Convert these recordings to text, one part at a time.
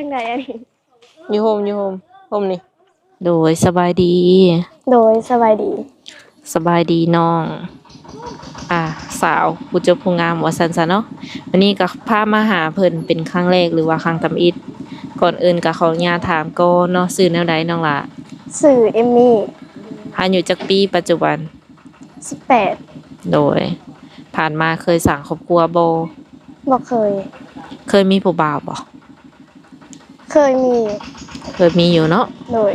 ຈັ່ງໃດອັນນີ້? ຢູ່ຮົ່ມ ຢູ່ຮົ່ມ ຮົ່ມນີ້. ໂດຍ ສະບາຍດີ. ໂດຍ ສະບາຍດີ. ສະບາຍດີນ້ອງ ອ່າ ສາວຜູ້ຈົບຜູ້ງາມວ່າຊັ້ນຊະເນາະ. ວັນນີ້ກໍພາມາຫາເພິ່ນເປັນຄັ້ງແລກ ຫຼືວ່າຄັ້ງທຳອິດ. ກ່ອນອື່ນກໍຂໍອະນຸຍາດຖາມກ່ອນເນາະ, ຊື່ແນວໃດນ້ອງຫຼ້າ? ຊື່ເອມມີ. ອາຍຸຈັກປີປັດຈຸບັນ? ສິບແປດ. ໂດຍ ຜ່ານມາເຄີຍສ້າງຄອບຄົວບໍ່? ບໍ່ເຄີຍ. ເຄີຍມີຜູ້ບ່າວບໍ່? ເຄີຍມີ. ເຄີຍມີຢູ່ເນາະ. ໂດຍ.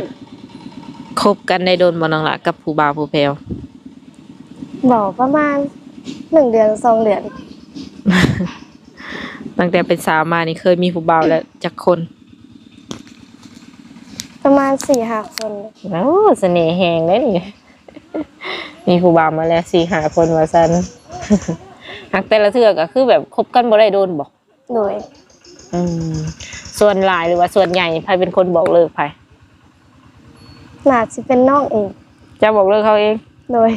ຄົບກັນໄດ້ດົນບໍ່ນ້ອງຫຼ້າ ກັບຜູ້ບ່າວຜູ້ແພ້ວ? ບໍ່ ປະມານໜຶ່ງເດືອນສອງເດືອນ. ຕັ້ງແຕ່ເປັນສາວມານີ້ ເຄີຍມີຜູ້ບ່າວແລ້ວຈັກຄົນ? ປະມານສີ່ຫ້າຄົນ. ໂອ້ ສະເໜ່ແຮງເດ້ນີ້. ມີຜູ້ບ່າວມາແລ້ວສີ່ຫ້າຄົນວ່າຊັ້ນ. ຫາກແຕ່ລະເທື່ອກໍຄືແບບຄົບກັນບໍ່ໄດ້ດົນບໍ່? ໂດຍ. ອືມ ສ່ວນຫຼາຍ ຫຼືວ່າສ່ວນໃຫຍ່ ໃຜເປັນຄົນບອກເລີກໃຜ? ໜ້າຊິເປັນນ້ອງເອງ. ເຈົ້າບອກເລີກເຂົາເອງ? ໂດຍ.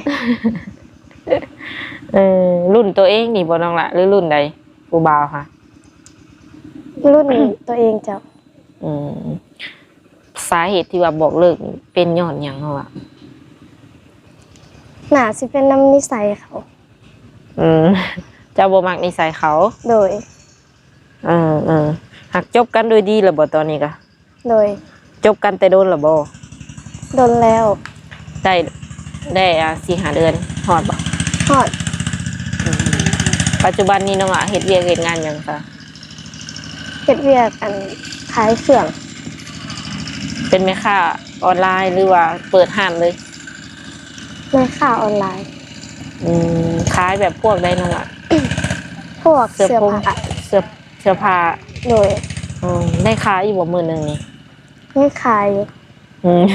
ເອີ ລຸ້ນໂຕເອງນີ້ບໍ່ນ້ອງຫຼ້າ ຫຼືລຸ້ນໃດ ຜູ້ບ່າວຫະ? ລຸ້ນໂຕເອງເຈົ້າ. ອືມ ສາເຫດທີ່ວ່າບອກເລີກນີ້ເປັນຍ້ອນຫຍັງນ້ອງຫຼ້າ? ໜ້າຊິເປັນນຳນິໄສເຂົາ. ອືມ ເຈົ້າບໍ່ມັກນິໄສເຂົາ? ໂດຍ. ເອີ ເອີ ຫາກຈົບກັນໂດຍດີແລ້ວບໍ່ຕອນນີ້ກະ? ໂດຍ. ຈົບກັນແຕ່ດົນແລ້ວບໍ່? ດົນແລ້ວ. ໄດ້ ໄດ້ ອ່າ ສີ່ຫ້າເດືອນ ຮອດບໍ່? ຮອດ. ອືມ ປັດຈຸບັນນີ້ນ້ອງຫຼ້າເຮັດວຽກເຮັດງານຫຍັງຊະ? ເຮັດວຽກ ອັນ ຂາຍເຄື່ອງ. ເປັນແມ່ຄ້າອອນລາຍ ຫຼືວ່າເປີດຮ້ານເລີຍ? ແມ່ຄ້າອອນລາຍ. ອືມ ຂາຍແບບພວກໃດນ້ອງຫຼ້າ? ພວກເສື້ອຜ້າ ເສື້ອ ເສື້ອຜ້າ. ໂດຍ. ອືມ ໄດ້ຂາຍຢູ່ບໍ່ມື້ໜຶ່ງນີ້? ໄດ້ຂາຍຢູ່. ອືມ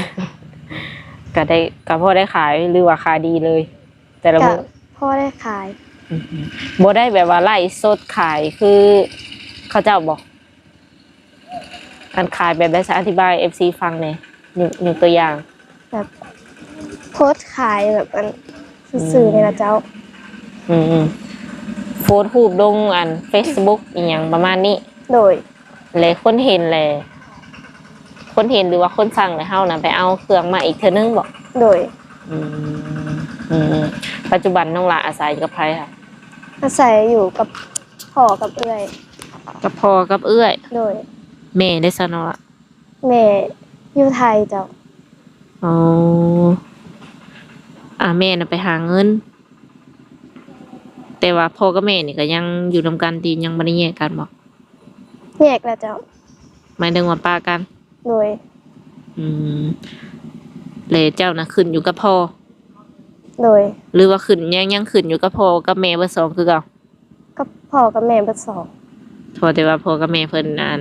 ກະໄດ້ ກະພໍໄດ້ຂາຍ ຫຼືວ່າຂາຍດີເລີຍແຕ່ລະມື້? ກະພໍໄດ້ຂາຍ. ອືມ ບໍ່ໄດ້ແບບວ່າໄລຟ໌ສົດຂາຍຄືເຂົາເຈົ້າບໍ່? ອັນຂາຍແບບໃດຊະ? ອະທິບາຍເອັຟຊີຟັງແດ່ ຍົກ ຍົກຕົວຢ່າງ. ແບບໂພສຂາຍແບບອັນ ອືມ ຊື່ໆ ນີ້ລະເຈົ້າ. ອືມໆ ໂພສຮູບລົງອັນເຟສບຸກອີ່ຫຍັງປະມານນີ້. ໂດຍ. ແລະຄົນເຫັນແຫຼະ ຄົນເຫັນ ຫຼືວ່າຄົນສັ່ງ ແລະເຮົານະໄປເອົາເຄື່ອງມາອີກເທື່ອໜຶ່ງບໍ? ໂດຍ. ອືມ ອືມ ປັດຈຸບັນນ້ອງຫຼ້າອາໄສກັບໃຜຄະ? ອາໄສຢູ່ກັບພໍ່ກັບເອື້ອຍ. ກັບພໍ່ກັບເອື້ອຍ. ໂດຍ. ແມ່ເດຊະນ້ອງຫຼ້າ? ແມ່ຢູ່ໄທເຈົ້າ. ອໍ ອາ ແມ່ນະໄປຫາເງິນ ແຕ່ວ່າພໍ່ກັບແມ່ນີ້ກະຍັງຢູ່ນຳກັນຕິ ຍັງບໍ່ໄດ້ແຍກກັນບໍ? ແຍກແລ້ວເຈົ້າ. ໝາຍເຖິງວ່າປະກັນ? ໂດຍ. ອືມ ແລະເຈົ້ານະຂຶ້ນຢູ່ກັບພໍ່? ໂດຍ. ຫຼືວ່າຂຶ້ນ ຍັງ ຍັງຂຶ້ນຢູ່ກັບພໍ່ກັບແມ່ເບິດສອງຄືເກົ່າ? ກັບພໍ່ກັບແມ່ເບິດສອງ. ເພາະແຕ່ວ່າພໍ່ກັບແມ່ເພິ່ນ ອັນ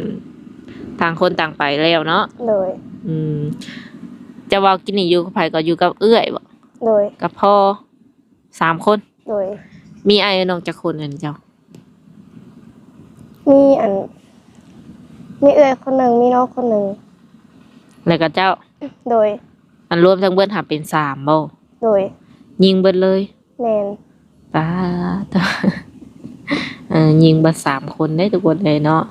ຕ່າງຄົນຕ່າງໄປແລ້ວເນາະ? ໂດຍ. ອືມ ເຈົ້າເວົ້າກິນນີ້ຢູ່ກັບໃຜ? ກໍຢູ່ກັບເອື້ອຍບໍ? ໂດຍ. ກັບພໍ່ ສາມຄົນ? ໂດຍ. ມີອ້າຍນ້ອງຈັກຄົນອັນເຈົ້າ? ມີອັນ ມີເອື້ອຍຄົນໜຶ່ງ ມີນ້ອງຄົນໜຶ່ງ. ແລ້ວກໍເຈົ້າ? ໂດຍ. ອັນລວມທັງເບິດຫາເປັນສາມບໍ? ໂດຍ. ຍິງເບິດເລີຍ? ແມ່ນ. ປາດ ເອີ ຍິງເບິດສາມຄົນເດ້ທຸກຄົນເອີຍເນາະ.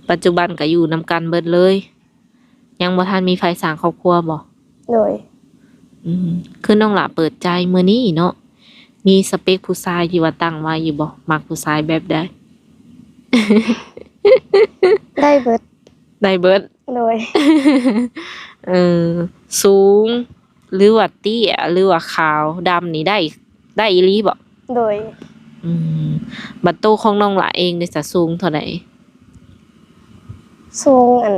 ປັດຈຸບັນກໍຢູ່ນຳກັນເບິດເລີຍ ຍັງບໍ່ທັນມີໃຜສ້າງຄອບຄົວບໍ? ໂດຍ. ອືມ ຄືນ້ອງຫຼ້າເປີດໃຈມື້ນີ້ເນາະ ມີສະເປັກຜູ້ຊາຍທີ່ວ່າຕັ້ງໄວ້ຢູ່ບໍ່? ມັກຜູ້ຊາຍແບບໃດ? ໄດ້ເບິດ. ໄດ້ເບິດ. ໂດຍ. ເອີ ສູງ ຫຼືວ່າເຕ້ຍ ຫຼືວ່າຂາວ ດຳນີ້ໄດ້ ໄດ້ອີ່ຫຼີບໍ? ໂດຍ. ອືມ ບັດໂຕຂອງນ້ອງຫຼ້າເອງເດຊະ ສູງເທົ່າໃດ? ສູງອັນ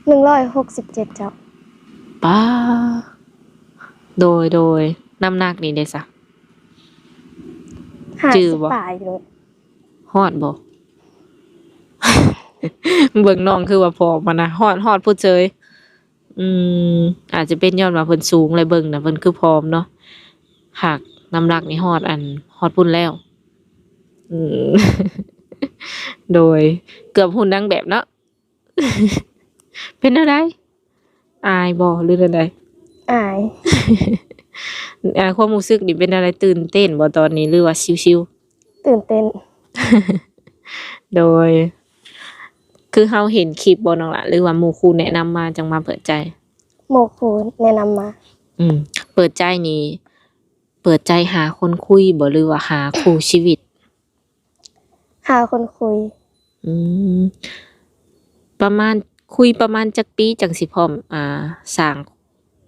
ໜຶ່ງຮ້ອຍຫົກສິບເຈັດເຈົ້າ. ປາ ໂດຍ ໂດຍ. ນ້ຳໜັກນີ້ເດຊະ? ຫ້າສິບປາຍໂລດ. ຮອດບໍ່? ເບິ່ງນ້ອງຄືວ່າຜອມຫັ້ນນະ ຮອດ ຮອດພຸ້ນເຊີຍ. ອືມ ອາດຈະເປັນຍ້ອນວ່າເພິ່ນສູງ ແລະເບິ່ງນະເພິ່ນຄືຜອມເນາະ ຫາກນ້ຳໜັກນີ້ຮອດ ອັນ ຮອດພຸ້ນແລ້ວ. ອືມ ໂດຍ ເກືອບຫຸ່ນນາງແບບເນາະ. ເປັນແນວໃດ? ອາຍບໍ່ ຫຼືແນວໃດ? ອາຍ. ອາ ຄວາມຮູ້ສຶກນີ້ເປັນແນວໃດ? ຕື່ນເຕັ້ນບໍ່ຕອນນີ້ ຫຼືວ່າຊິວໆ? ຕື່ນເຕັ້ນ. ໂດຍ. ຄືເຮົາເຫັນຄລິບບໍ່ນ້ອງຫຼ້າ ຫຼືວ່າໝູ່ຄູ່ແນະນຳມາຈັ່ງມາເປີດໃຈ? ໝູ່ຄູ່ແນະນຳມາ. ອືມ ເປີດໃຈນີ້ ເປີດໃຈຫາຄົນຄຸຍບໍ່ ຫຼືວ່າຫາຄູ່ຊີວິດ? ຫາຄົນຄຸຍ. ອືມ ປະມານ ຄຸຍປະມານຈັກປີຈັ່ງຊິພ້ອມ ອ່າ ສ້າງ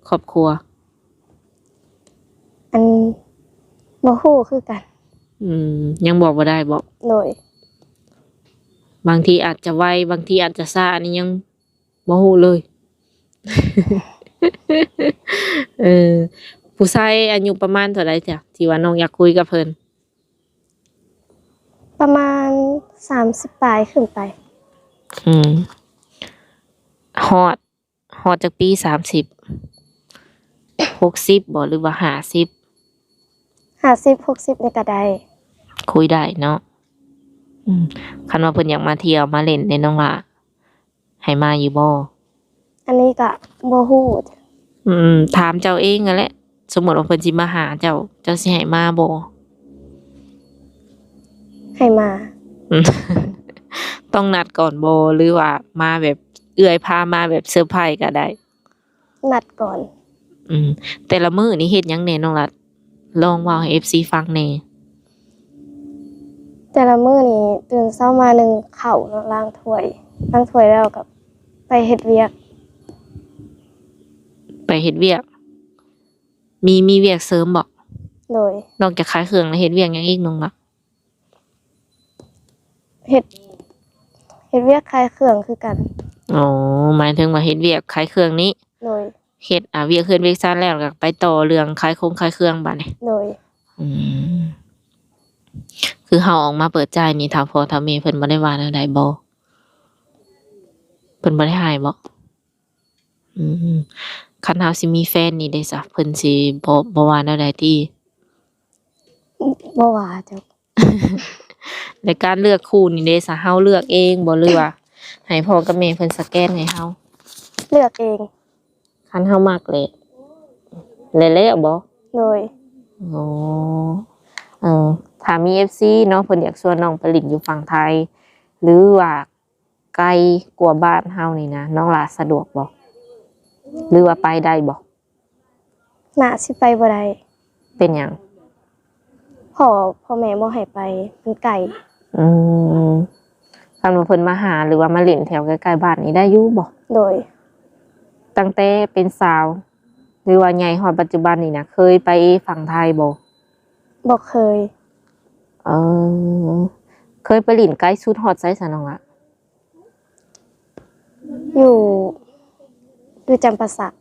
ຄອບຄົວ? ອັນ ບໍ່ຮູ້ຄືກັນ. ອືມ ຍັງບອກບໍ່ໄດ້ບໍ? ໂດຍ. ບາງທີອາດຈະໄວ ບາງທີອາດຈະຊ້າ ອັນນີ້ຍັງບໍ່ຮູ້ເລີຍ. ເອີ ຜູ້ຊາຍອາຍຸປະມານເທົ່າໃດຈ້ະ ທີ່ວ່ານ້ອງຢາກຄຸຍກັບເພິ່ນ? ປະມານສາມສິບປາຍຂຶ້ນໄປ. ອືມ ຮອດ ຮອດຈັກປີ? ສາມສິບ ຫົກສິບບໍ ຫຼືວ່າຫ້າສິບ? ຫ້າສິບ ຫົກສິບນີ້ກະໄດ້. ຄຸຍໄດ້ເນາະ. ອືມ ຄັນວ່າເພິ່ນຢາກມາທ່ຽວມາຫຼິ້ນເດ້ນ້ອງຫຼ້າ ໃຫ້ມາຢູ່ບໍ່? ອັນນີ້ກະບໍ່ຮູ້. ອືມ ຖາມເຈົ້າເອງຫັ້ນແຫຼະ ສົມມຸດວ່າເພິ່ນຊິມາຫາເຈົ້າ ເຈົ້າຊິໃຫ້ມາບໍ່? ໃຫ້ມາ. ອືມ ຕ້ອງນັດກ່ອນບໍ່ ຫຼືວ່າມາແບບເອື້ອຍພາມາແບບເຊີໄພຣສ໌ກະໄດ້? ນັດກ່ອນ. ອືມ ແຕ່ລະມື້ນີ້ເຮັດຫຍັງແດ່ນ້ອງລັດ? ລອງເວົ້າໃຫ້ເອັຟຊີຟັງແດ່. ແຕ່ລະມື້ນີ້ຕື່ນເຊົ້າມາ ໜຶ້ງເຂົ້າເນາະ ລ້າງຖ້ວຍ ລ້າງຖ້ວຍແລ້ວກໍໄປເຮັດວຽກ. ໄປເຮັດວຽກ ມີ ມີວຽກເສີມບໍ່? ໂດຍ. ນອກຈາກຂາຍເຄື່ອງແລ້ວເຮັດວຽກຫຍັງອີກນ້ອງລະ? ເຮັດ ເຮັດວຽກຂາຍເຄື່ອງຄືກັນ. ອໍ ໝາຍເຖິງວ່າເຮັດວຽກຂາຍເຄື່ອງນີ້. ໂດຍ. ເຮັດ ອາ ວຽກເຮືອນວຽກຊານແລ້ວ ແລ້ວກໍໄປຕໍ່ເລື່ອງຂາຍຄົງຂາຍເຄື່ອງບາດນີ້. ໂດຍ. ອືມ ຄືເຮົາອອກມາເປີດໃຈນີ້ ຖ້າພໍ່ຖ້າແມ່ເພິ່ນບໍ່ໄດ້ວ່າແນວໃດບໍ່? ເພິ່ນບໍ່ໄດ້ຮ້າຍບໍ່? ອືມ ຄັນເຮົາຊິມີແຟນນີ້ເດຊະ ເພິ່ນຊິບໍ່ ບໍ່ວ່າແນວໃດຕິ? ບໍ່ວ່າເຈົ້າ. ແລະ ການເລືອກຄູ່ນີ້ເດຊະ ເຮົາເລືອກເອງບໍ່ ຫຼືວ່າໃຫ້ພໍ່ກັບແມ່ເພິ່ນສະແກນໃຫ້ເຮົາ? ເລືອກເອງ. ຄັນເຮົາມັກແຫຼະ ແລ້ວ ແລ້ວບໍ່? ໂດຍ. ອໍ ເອີ ຖ້າມີເອັຟຊີເນາະ ເພິ່ນຢາກຊວນນ້ອງໄປຫຼິ້ນຢູ່ຝັ່ງໄທ ຫຼືວ່າ ໄກກວ່າບ້ານເຮົານີ້ນະ ນ້ອງຫຼ້າສະດວກບໍ່ ຫຼືວ່າໄປໄດ້ບໍ່? ໜ້າຊິໄປບໍ່ໄດ້. ເປັນຫຍັງ? ພໍ່ ພໍ່ແມ່ບໍ່ໃຫ້ໄປ ມັນໄກ. ອືມ ຄັນວ່າເພິ່ນມາຫາ ຫຼືວ່າມາຫຼິ້ນແຖວໃກ້ໆບ້ານນີ້ໄດ້ຢູ່ບໍ່? ໂດຍ. ຕັ້ງແຕ່ເປັນສາວ ຫຼືວ່າໃຫຍ່ຮອດປັດຈຸບັນນີ້ນະ ເຄີຍໄປຝັ່ງໄທບໍ່? ບໍ່ເຄີຍ. ເອີ ເຄີຍໄປຫຼິ້ນໄກສຸດຮອດໃສຊະນ້ອງລະ? ຢູ່ ຢູ່ຈຳປາສັກ.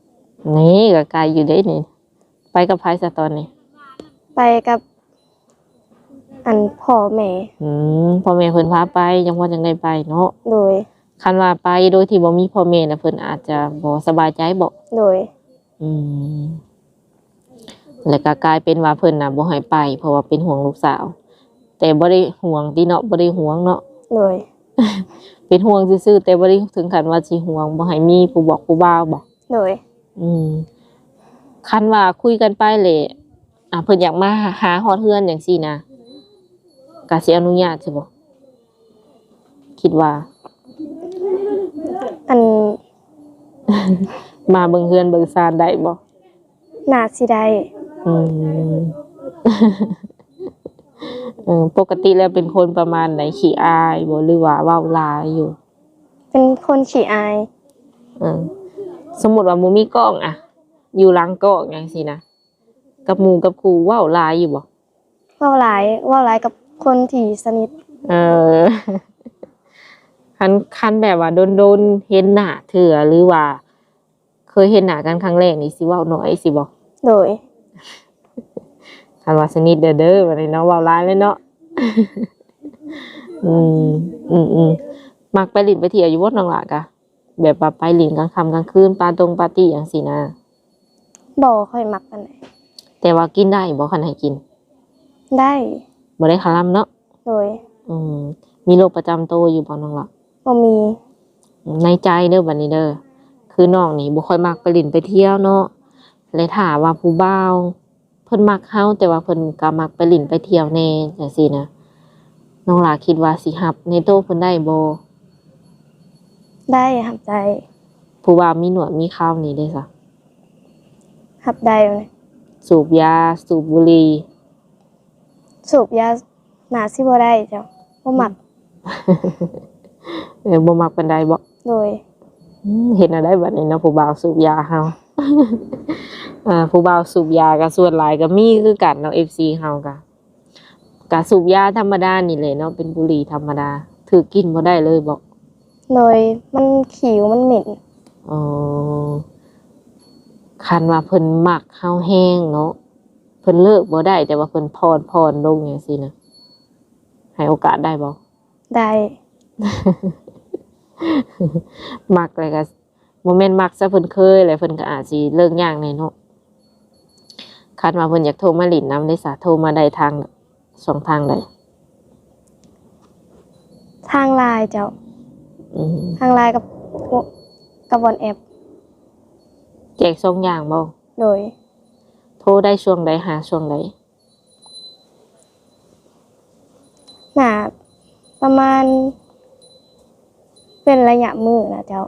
ນີ້ກໍໄກຢູ່ເດ້ນີ້. ໄປກັບໃຜຊະຕອນນີ້? ໄປກັບ ອັນ ພໍ່ແມ່. ອືມ ພໍ່ແມ່ເພິ່ນພາໄປ ຈັ່ງພໍຈັ່ງໄດ້ໄປເນາະ. ໂດຍ. ຄັນວ່າໄປໂດຍທີ່ບໍ່ມີພໍ່ແມ່ນະ ເພິ່ນອາດຈະບໍ່ສະບາຍໃຈບໍ? ໂດຍ. ອືມ ແລ້ວກໍກາຍເປັນວ່າເພິ່ນນະບໍ່ໃຫ້ໄປ ເພາະວ່າເປັນຫ່ວງລູກສາວ. ແຕ່ບໍ່ໄດ້ຫ່ວງຕິເນາະ ບໍ່ໄດ້ຫວງເນາະ. ໂດຍ. ເປັນຫ່ວງຊື່ໆ ແຕ່ບໍ່ໄດ້ເຖິງຂັ້ນວ່າຊິຫວງ ບໍ່ໃຫ້ມີຜູ້ບອກຜູ້ບ່າວບໍ? ໂດຍ. ອືມ ຄັນວ່າຄຸຍກັນໄປແລ້ວ ອ່າ ເພິ່ນຢາກມາຫາຮອດເຮືອນຈັ່ງຊີ້ນະ ກະຊິອະນຸຍາດຊິບໍ? ຄິດວ່າ ອັນ ມາເບິ່ງເຮືອນເບິ່ງຊານໄດ້ບໍ່? ໜ້າຊິໄດ້. ອືມ ເອີ ປົກກະຕິແລ້ວເປັນຄົນປະມານໃດ? ຂີ້ອາຍບໍ່ ຫຼືວ່າເວົ້າຫຼາຍຢູ່? ເປັນຄົນຂີ້ອາຍ. ເອີ ສົມມຸດວ່າບໍ່ມີກ້ອງອະ ຢູ່ຫຼັງກ້ອງຈັ່ງຊີ້ນະ ກັບໝູ່ກັບຄູ່ເວົ້າຫຼາຍຢູ່ບໍ່? ເວົ້າຫຼາຍ ເວົ້າຫຼາຍກັບຄົນທີ່ສະໜິດ. ເອີ ຄັນ ຄັນແບບວ່າດົນໆເຫັນໜ້າເທື່ອ ຫຼືວ່າເຄີຍເຫັນໜ້າກັນຄັ້ງແລກນີ້ ຊິເວົ້າໜ້ອຍຊິບໍ່? ໂດຍ. ຄັນວ່າສະໜິດເດີ ເດີ ບັດນີ້ເນາະ ເວົ້າຫຼາຍເລີຍເນາະ. ອືມ ອືມໆ ມັກໄປຫຼິ້ນໄປທ່ຽວຢູ່ບໍ່ນ້ອງຫຼ້າກະ? ແບບວ່າໄປຫຼິ້ນກາງຄ່ຳກາງຄືນ ປາຕົງປາຕີ້ຫຍັງຊີ້ນະ? ບໍ່ຄ່ອຍມັກປານໃດ. ແຕ່ວ່າກິນໄດ້ບໍ່ ຄັນໃຫ້ກິນ? ໄດ້. ບໍ່ໄດ້ຄະລຳເນາະ? ໂດຍ. ອືມ ມີໂລກປະຈຳໂຕຢູ່ບໍ່ນ້ອງລະ? ບໍ່ມີ. ໃນໃຈເດີບັດນີ້ເດີ ຄືນ້ອງນີ້ບໍ່ຄ່ອຍມັກໄປຫຼິ້ນໄປທ່ຽວເນາະ ແລະ ຖ້າວ່າຜູ້ບ່າວ ເພິ່ນມັກເຮົາ ແຕ່ວ່າເພິ່ນກໍມັກໄປຫຼິ້ນໄປທ່ຽວແດ່ຈັ່ງຊີ້ນະ ນ້ອງຫຼ້າຄິດວ່າຊິຮັບໃນໂຕເພິ່ນໄດ້ບໍ່? ໄດ້ຮັບໄດ້. ຜູ້ບ່າວມີໜວດມີເຂົານີ້ເດ້ຊະ? ຮັບໄດ້. ສູບຢາ ສູບບຸຫຼີ່? ສູບຢາໜ້າຊິບໍ່ໄດ້ເຈົ້າ ບໍ່ມັກ. ເອີ ບໍ່ມັກປານໃດບໍ? ໂດຍ. ອືມ ເຮັດແນວໃດບັດນີ້ເນາະ ຜູ້ບ່າວສູບຢາເຮົາ? ອ່າ ຜູ້ບ່າວສູບຢາກໍສ່ວນຫຼາຍກໍມີຄືກັນເນາະ ເອັຟຊີເຮົາກໍ ກະສູບຢາທຳມະດານີ້ແຫຼະເນາະ ເປັນບຸຫຼີ່ທຳມະດາ. ຖືກກິ່ນບໍ່ໄດ້ເລີຍບໍ? ໂດຍ ມັນຂິວ ມັນເໝັນ. ອໍ ຄັນວ່າເພິ່ນມັກເຮົາແຮງເນາະ ເພິ່ນເລີກບໍ່ໄດ້ ແຕ່ວ່າເພິ່ນຜ່ອນໆລົງຈັ່ງຊີ້ນະ ໃຫ້ໂອກາດໄດ້ບໍ່? ໄດ້. ມັກແລ້ວກໍ ບໍ່ແມ່ນມັກຊະ ເພິ່ນເຄີຍແຫຼະ ເພິ່ນກໍອາດຊິເລີກຍາກແດ່ເນາະ. ຄັນວ່າເພິ່ນຢາກໂທມາຫຼິ້ນນຳເດ້ຊະ ໂທມາໄດ້ທາງ ຊ່ອງທາງໃດ? ທາງ LINE ເຈົ້າ. ອືມ ທາງ LINE ກັບ ກັບ WhatsApp. ແຈກສອງຢ່າງບໍ່? ໂດຍ. ໂທໄດ້ຊ່ວງໃດຫາຊ່ວງໃດ? ໜ້າປະມານເປັນໄລຍະມື້ນະເຈົ້າ.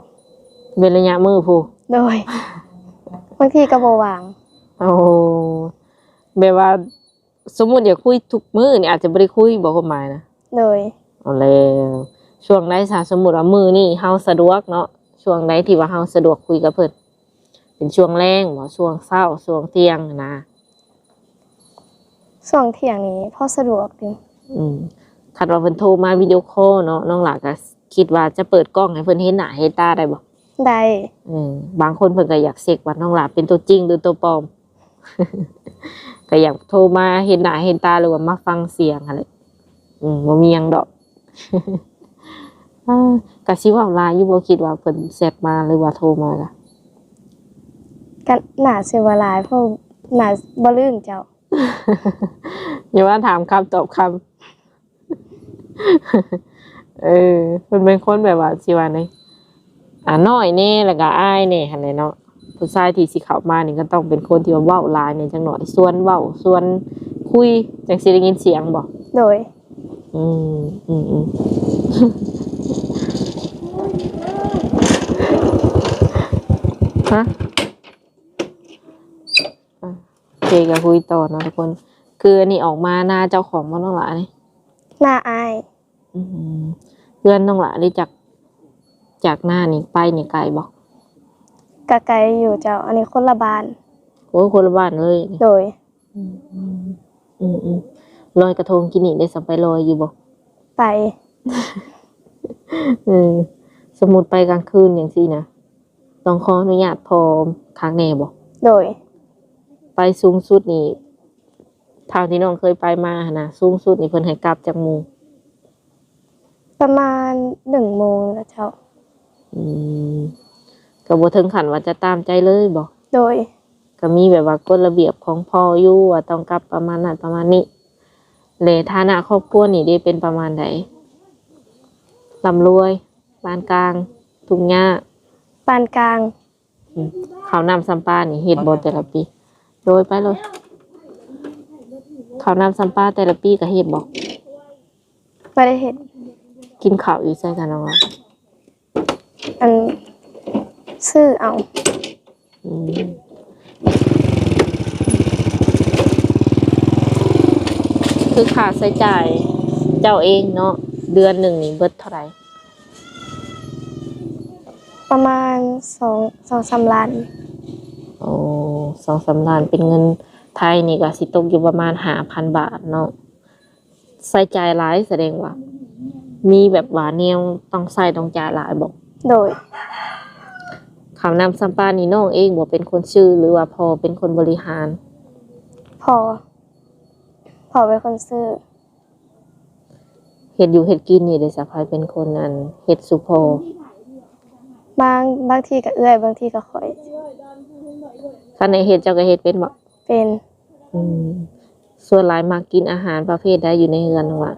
ເປັນໄລຍະມື້ພຸ້ນ? ໂດຍ. ບາງທີກໍບໍ່ວ່າງ. ໂອ້ ແບບວ່າສົມມຸດຢາກຄຸຍທຸກມື້ນີ້ອາດຈະບໍ່ໄດ້ຄຸຍບໍ ຄວາມໝາຍນະ? ໂດຍ. ເອົາແລ້ວ ຊ່ວງໃດຊະ ສົມມຸດວ່າມື້ນີ້ເຮົາສະດວກເນາະ ຊ່ວງໃດທີ່ວ່າເຮົາສະດວກຄຸຍກັບເພິ່ນ? ເປັນຊ່ວງແລງບໍ ຊ່ວງເຊົ້າ ຊ່ວງທ່ຽງນະ? ຊ່ວງທ່ຽງນີ້ພໍສະດວກຢູ່. ອືມ ຄັນວ່າເພິ່ນໂທມາວິດີໂອຄໍເນາະ ນ້ອງຫຼ້າກໍຄິດວ່າຈະເປີດກ້ອງໃຫ້ເພິ່ນເຫັນໜ້າເຫັນຕາໄດ້ບໍ່? ໄດ້. ເອີ ບາງຄົນເພິ່ນກໍຢາກເຊັກວ່ານ້ອງຫຼ້າເປັນຕົວຈິງຫຼືຕົວປອມ ກໍຢາກໂທມາເຫັນໜ້າເຫັນຕາ ຫຼືວ່າມາຟັງສຽງຫັ້ນແຫຼະ. ອືມ ບໍ່ມີຫຍັງດອກ. ອາ ກະຊິເວົ້າຫຼາຍຢູ່ບໍ່ ຄິດວ່າເພິ່ນແຊັດມາ ຫຼືວ່າໂທມາກະ? ກະໜ້າຊິບໍ່ຫຼາຍ ເພາະໜ້າບໍ່ລືມເຈົ້າ. ຢ່າວ່າຖາມຄຳຕອບຄຳ. ເອີ ເພິ່ນເປັນຄົນແບບວ່າ ຊິວ່າແນວ ອ່າ ນ້ອຍແດ່ ແລ້ວກໍອາຍແດ່ຫັ້ນແຫຼະເນາະ. ຜູ້ຊາຍທີ່ຊິເຂົ້າມານີ້ກໍຕ້ອງເປັນຄົນທີ່ວ່າເວົ້າຫຼາຍແດ່ຈັກໜ້ອຍ ຊວນເວົ້າ ຊວນຄຸຍ ຈັ່ງຊິໄດ້ຍິນສຽງບໍ? ໂດຍ. ອືມ ອືມ ອືມ ຮະ? ອ່ະ ໂອເຄ ກໍຄຸຍຕໍ່ເນາະທຸກຄົນ. ຄືອັນນີ້ອອກມານາເຈົ້າຂອງບໍ່ ນ້ອງຫຼ້ານີ້? ນາອ້າຍ. ອືມ ເຮືອນນ້ອງຫຼ້ານີ້ຈາກ ຈາກນານີ້ໄປນີ້ໄກບໍ່? ກະໄກຢູ່ເຈົ້າ ອັນນີ້ຄົນລະບ້ານ. ໂອ້ ຄົນລະບ້ານເລີຍ. ໂດຍ. ອືມ ອືມ ອືມ ອືມ ລອຍກະທົງກີ້ນີ້ໄດ້ສຳໄປລອຍຢູ່ບໍ່? ໄປ. ເອີ ສົມມຸດໄປກາງຄືນຈັ່ງຊີ້ນະ ຕ້ອງຂໍອະນຸຍາດພໍ່ຄັກແນ່ບໍ່? ໂດຍ. ໄປສູງສຸດນີ້ ເທົ່າທີ່ນ້ອງເຄີຍໄປມາຫັ້ນນະ ສູງສຸດນີ້ເພິ່ນໃຫ້ກັບຈັກໂມງ? ປະມານໜຶ່ງໂມງແຫຼະເຈົ້າ. ອືມ ກໍບໍ່ເຖິງຂັ້ນວ່າຈະຕາມໃຈເລີຍບໍ? ໂດຍ. ກໍມີແບບວ່າກົດລະບຽບຂອງພໍ່ຢູ່ ວ່າຕ້ອງກັບປະມານນັ້ນປະມານນີ້. ແລະ ຖານະຄອບຄົວນີ້ເດ ເປັນປະມານໃດ? ລ່ຳລວຍ? ປານກາງ? ທຸກຍາກ? ປານກາງ. ອືມ ເຂົ້ານ້ຳຊຳປານີ້ເຮັດບໍ່ແຕ່ລະປີ? ໂດຍ ໄປໂລດ. ເຂົ້ານ້ຳຊຳປາແຕ່ລະປີກໍເຮັດບໍ່? ບໍ່ໄດ້ເຮັດ. ກິນເຂົ້າຢູ່ໃສກັນນ້ອງ? ອັນ ຊື້ເອົາ. ອືມ ຄືຄ່າໃຊ້ຈ່າຍເຈົ້າເອງເນາະ ເດືອນໜຶ່ງນີ້ເບິດເທົ່າໃດ? ປະມານສອງ ສອງສາມລ້ານ. ໂອ້ ສອງສາມລ້ານ ເປັນເງິນໄທນີ້ກໍຊິຕົກຢູ່ປະມານຫ້າພັນບາດເນາະ. ໃຊ້ຈ່າຍຫຼາຍ ສະແດງວ່າມີແບບວ່າແນວຕ້ອງໃຊ້ຕ້ອງຈ່າຍຫຼາຍບໍ? ໂດຍ. ເຂົ້ານ້ຳຊຳປານີ້ນ້ອງເອງບໍ່ເປັນຄົນຊື້ ຫຼືວ່າພໍ່ເປັນຄົນບໍລິຫານ? ພໍ່ ພໍ່ເປັນຄົນຊື້. ເຮັດຢູ່ເຮັດກິນນີ້ເດ ສະໃຜເປັນຄົນ ອັນ ເຮັດສູ່ພໍ່? ບາງ ບາງທີກໍເອື້ອຍ ບາງທີກໍຂ້ອຍ. ຄັນໃຫ້ເຮັດ ເຈົ້າກໍເຮັດເປັນບໍ່? ເປັນ. ອືມ ສ່ວນຫຼາຍມັກກິນອາຫານປະເພດໃດຢູ່ໃນເຮືອນນ້ອງຫຼ້າ?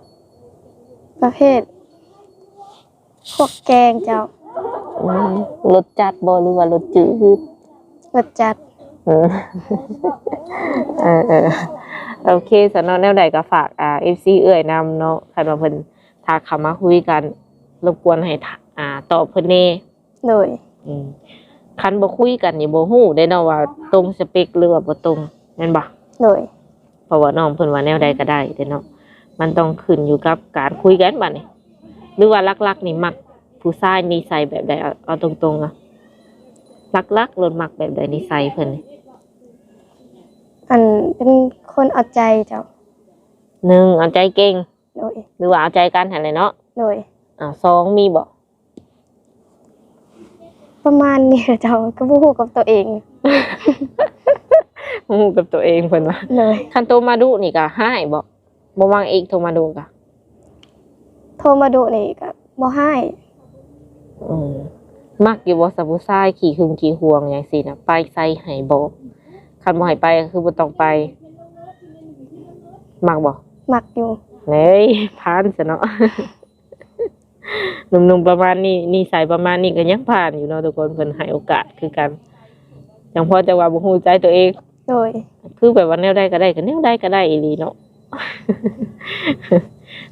ປະເພດພວກແກງເຈົ້າ. ອືມ ລົດຈັດບໍ່ ຫຼືວ່າລົດຈືດ? ລົດຈັດ. ເອີ ເອີ ເອີ ໂອເຄ ສະເນາະ ແນວໃດກໍຝາກ ອ່າ ເອັຟຊີເອື້ອຍນຳເນາະ ຄັນວ່າເພິ່ນ ຖ້າເຂົ້າມາຄຸຍກັນ ລົບກວນໃຫ້ ອ່າ ຕອບເພິ່ນແດ່ ໂດຍ ອືມ ຄັນບໍ່ຄຸຍກັນນີ້ບໍ່ຮູ້ເດ້ເນາະວ່າຕົງສະເປັກ ຫຼືວ່າບໍ່ຕົງ ແມ່ນບໍ່? ໂດຍ ເພາະວ່ານ້ອງເພິ່ນວ່າແນວໃດກໍໄດ້ເດ້ເນາະ ມັນຕ້ອງຂຶ້ນຢູ່ກັບການຄຸຍກັນບັດນີ້. ຫຼືວ່າຫຼັກໆນີ້ມັກຜູ້ຊາຍນິໄສແບບໃດ? ເອົາ ເອົາຕົງໆ ເອົາ ຫຼັກໆໂລດ ມັກແບບໃດນິໄສເພິ່ນນີ້? ອັນ ເປັນຄົນເອົາໃຈເຈົ້າ. ໜຶ່ງ ເອົາໃຈເກັ່ງ. ໂດຍ ຫຼືວ່າເອົາໃຈກັນຫັ້ນແຫຼະເນາະ. ໂດຍ ອາ ສອງ ມີບໍ່? ປະມານນີ້ແຫຼະເຈົ້າ ກໍບໍ່ຮູ້ກັບຕົວເອງ ບໍ່ຮູ້ກັບຕົວເອງເພິ່ນວ່າ. ໂດຍ ຄັນໂທມາດຸນີ້ກໍຮ້າຍບໍ່? ບໍ່ມັກອີກ ໂທມາດຸກໍ ໂທມາດຸນີ້ກໍບໍ່ຮ້າຍ. ອືມ ມັກຢູ່ບໍ່ຊະ ຜູ້ຊາຍຂີ້ຫຶງຂີ້ຫວງຫຍັງຊີ້ນະ ໄປໃສໃຫ້ບອກ ຄັນບໍ່ໃຫ້ໄປກໍຄືບໍ່ຕ້ອງໄປ. ມັກບໍ່? ມັກຢູ່. ເອີຍ ຜ່ານຊະເນາະ. ໜຸ່ມໆປະມານນີ້ ນິໄສປະມານນີ້ກໍຍັງຜ່ານຢູ່ເນາະທຸກຄົນ ເພິ່ນໃຫ້ໂອກາດຄືກັນ. ຈັ່ງພໍຈະວ່າບໍ່ຮູ້ໃຈຕົວເອງ. ໂດຍ ຄືແບບວ່າແນວໃດກໍໄດ້ ກໍແນວໃດກໍໄດ້ອີ່ຫຼີເນາະ.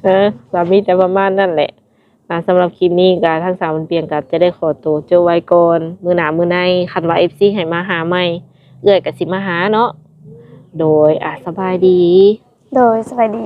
ເອີ ກໍມີແຕ່ປະມານນັ້ນແຫຼະ. ອ່າ ສຳລັບຄລິບນີ້ກໍທາງສາວບຸນປຽງກໍຈະໄດ້ຂໍໂຕຈົບໄວ້ກ່ອນ. ມື້ໜ້າມື້ໃນ ຄັນວ່າເອັຟຊີໃຫ້ມາຫາໃໝ່ ເອື້ອຍກໍຊິມາຫາເນາະ. ໂດຍ ອ່າ ສະບາຍດີ. ໂດຍ ສະບາຍດີ.